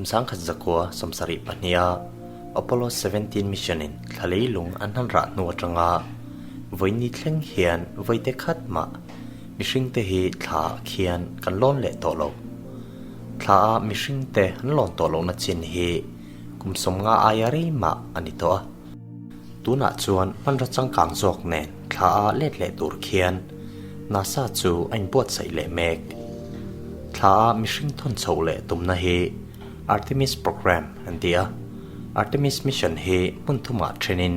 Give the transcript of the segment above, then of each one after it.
Kum 1972-a Apollo 17 mission-in thla leilung an han rah hnu atanga vawiin thleng hian vawite khat mah mihringte hi thla ah khian kan lawn leh tawh lo. Thla a mihringte an lawn tawh lohna chin hi kum 50 aia rei mah a ni tawh a. Tunah chuan hmanraw changkang zawk nen thla a let leh tur khian NASA chu a inbuatsaih leh mek. Thla a mihring thawn chhoh leh tumna hi Artemis Program an ti a. Artemis Mission hi hmun thumah thenin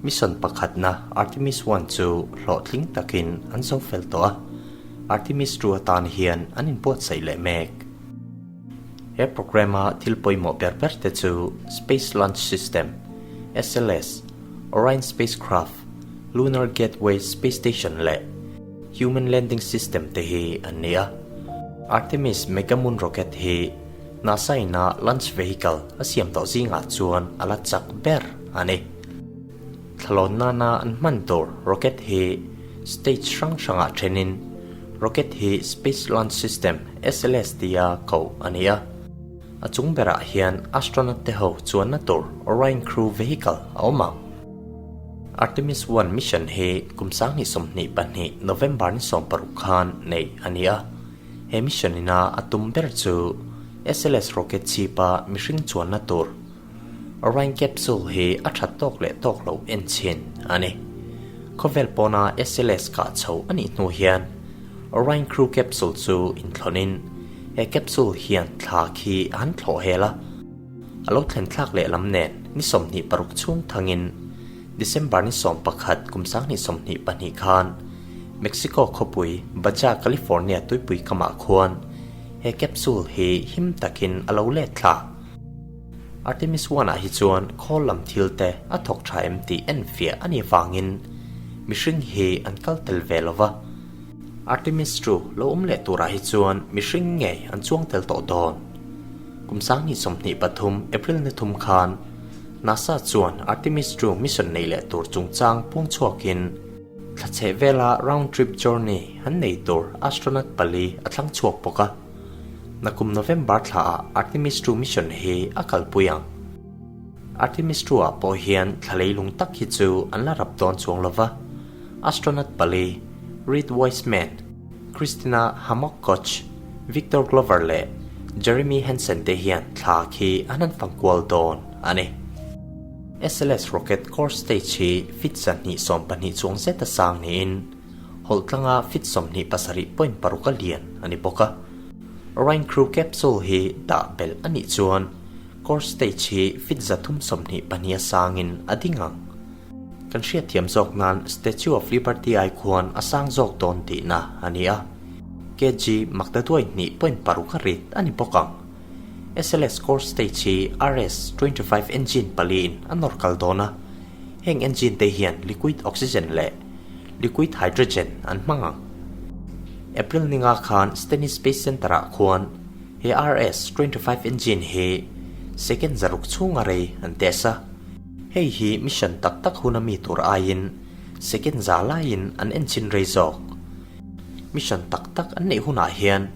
mission pakhatna Artemis One chu hlawhtling takin an zo fel tawh a, Artemis Two atan hian an inbuatsaih leh mek. He program-a thil pawimawh ber ber te chu Space Launch System, SLS, Orion Spacecraft, Lunar Gateway Space Station leh Human Landing System te hi an ni a. Artemis Mega Moon Rocket hi NASA ina launch vehicle a siam tawh zingah chuan a la chak ber a ni. Thlalawn nana an hman tur rocket hi stage hrang hrangah thenin rocket hi Space Launch System, SLS, tia koh a ni a. A chung berah hian astronaut te ho chuanna tur Orion Crew Vehicle a awm ang. Artemis One mission hi kum 2022 November ni 16 khan neih a ni a. He mission ina a tum ber chu SLS rocket chhipa mihring chuanna tur Orion capsule hi a that tawk leh tawk loh en chhin a ni. Khawvel pawna SLS kah chho a nih hnu hian Orion crew capsule chu inthlawnin he capsule hian thla khi a han thlawh hel a. A lo thlen thlak leh lam nen ni 26 chhung thangin December ni 11 kum 2022 khan Mexico khawpui Baja California tuipui kamah khuan he capsule hi him takin a lo let thla. Artemis One ah hi chuan khawl lam thil te a thawk tha em tih en fiah a nih vangin mihring hi an kal tel ve lo va. Artemis Two lo awm leh turah hi chuan mihring ngei an chuang tel tawh dawn. Kum 2023 April ni thum khan NASA chuan Artemis Two mission nei leh tur chungchang puang chhuakin thla chheh vela round trip journey an nei tur astronaut pali a thlang chhuak bawk a. Nakum November thla ah Artemis Two mission hi a kalpui ang. Artemis Two ah pawh hian thla leilung tak hi chu an la rap dawn chuang lova. Astronaut pali, Reid Wiseman, Christina Hammock Koch, Victor Glover leh Jeremy Hansen te hian thla khi an han fang kual dawn a ni. SLS rocket core stage hi feet 212 chuang zeta sang niin, hawlh tlanga feet 27.6 a lian a ni bawk a. Orion Crew Capsule hi dah belh a nih chuan core stage hi feet 322 a sangin a ding ang. Kan hriatthiam zawk nan Statue of Liberty ai khuan a sang zawk dawn tihna a ni a. Kg maktaduai hnih point paruk a rit a ni bawk ang. SLS core stage hi RS-25 engine paliin a nawr kal dawn a. Heng engine te hian liquid oxygen leh liquid hydrogen an hmang ang. April ninga khan Stennis Space Center-ah khuan he RS-25 engine hi second 600 chhunga rei an test a. Hei hi mission tak tak huna mi tur aiin second za laiin an enchhin rei zawk. Mission tak tak an neih hunah hian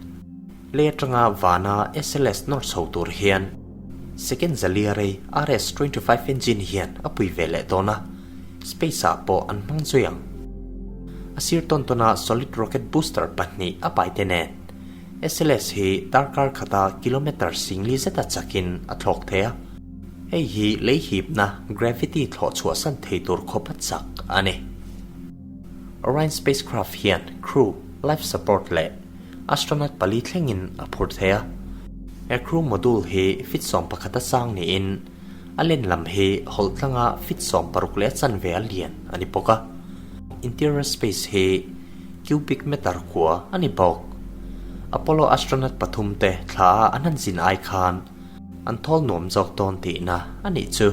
lei atanga vana SLS nawr chho tur hian second zalia rei RS-25 engine hian a pui ve leh dawn a, space ah pawh an hmang zui ang. A sir tawn tawna solid rocket booster pahnih a pai te nen SLS hi darkar khata kilometre singli zeta chakin a thlawk thei a. Hei hi lei hipna gravity thlawh chhuahsan thei tur khawp a chak a ni. Orion spacecraft hian crew, life support leh astronaut pali thlengin a phur thei a. He crew module hi feet 11 a sang niin a len lam hi hawlh tlanga feet 16 leh a chanve a lian a ni bawk a. Interior space hi cubic meter kua a ni bawk. Apollo astronaut pathum te thla a an han zin ai khan an thawl nuam zawk dawn tihna a nih chu.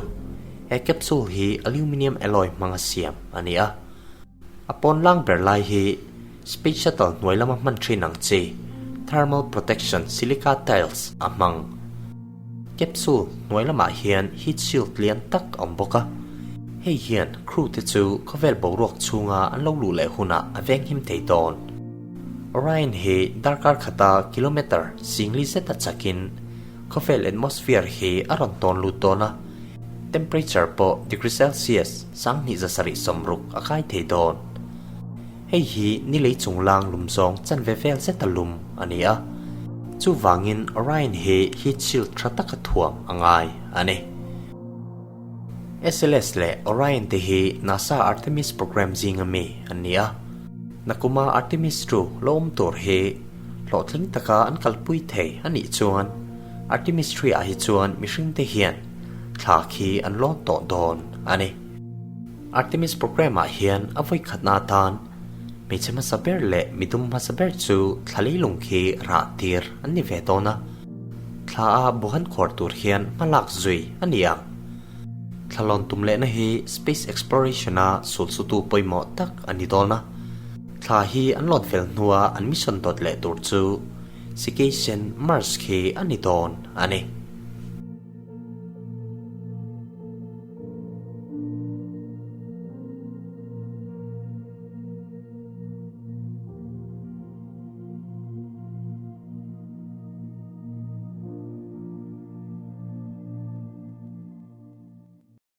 He capsule hi aluminium alloy hmanga siam a ni a. A pawn lang ber lai hi Space Shuttle hnuai lama hman thin ang chi thermal protection silica tiles a hmang. Capsule hnuai lamah hian heat shield lian tak a awm bawk a. Hei hian crew te chu khawvel boruak chhunga an lo luh leh hunah a venghim thei dawn. Orion hi darkar khata kilometre singli zeta chakin. Khawvel atmosphere hi a rawn tawn lut dawn a, temperature pawh degree Celsius 2760 a kai thei dawn. Hei hi ni lei chunglang lum zawng chanve vel zeta lum a ni a, chuvangin Orion hi heat shield tha taka thuam a ngai a ni. SLS leh Orion te hi NASA Artemis program zinga mi an ni a, nakuma Artemis ii lo awm tur hi hlawhtling taka an kalpui thei a nih chuan Artemis ii ah hi chuan mihringte hian thla khi an lawn tawh dawn a ni. Artemis program ah hian a vawikhatna atan hmeichhe hmasa ber leh midum hmasa ber chu thla leilung khi rah tir an ni ve dawn a, thla a buhan khuar tur hian hma lak zui a ni ang. Thla lawn tum lehna hi space exploration a sulsutu pawimawh tak a ni dawn a, thla hi an lawn fel hnua an mission dawt leh tur chu Sikei sen Mars khi a ni dawn a ni.